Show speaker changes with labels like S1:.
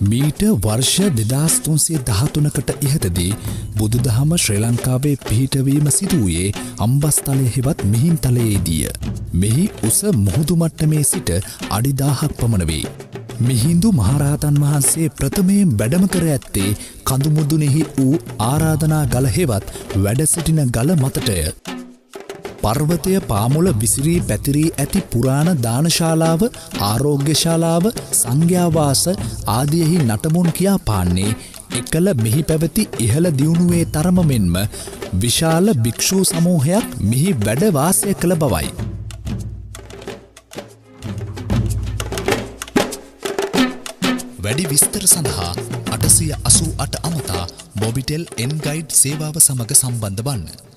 S1: මීට වර්ෂ 2313කට ඉහතදී බුදුදහම ශ්‍රී ලංකාවේ පිහිටවීම සිදු වූයේ අම්බස්තලය හෙවත් මිහින්තලයේදීය. මෙහි උස මුහුදු මට්ටමේ සිට අඩි 1000ක් පමණ වේ. මිහිඳු මහරහතන් වහන්සේ ප්‍රථමයෙන් වැඩම කර ඇත්තේ කඳුමුදුනෙහි වූ ආරාධනා ගල හෙවත් වැඩ සිටින ගල මතටය. පර්වතය පාමුල විසිරී පැතිරී ඇති පුරාණ දානශාලාව, ආරෝග්‍ය ශාලාව, සංඝයාවාස ආදියෙහි නටබුන් කියා පාන්නේ එකල මෙහි පැවති ඉහළ දියුණුවේ තරම මෙන්ම විශාල භික්ෂූ සමූහයක් මෙහි වැඩ වාසය කළ බවයි. වැඩි විස්තර සඳහා 888 අමතා මොබිටෙල් එන් ගයිඩ් සේවාව සමග සම්බන්ධ වන්න.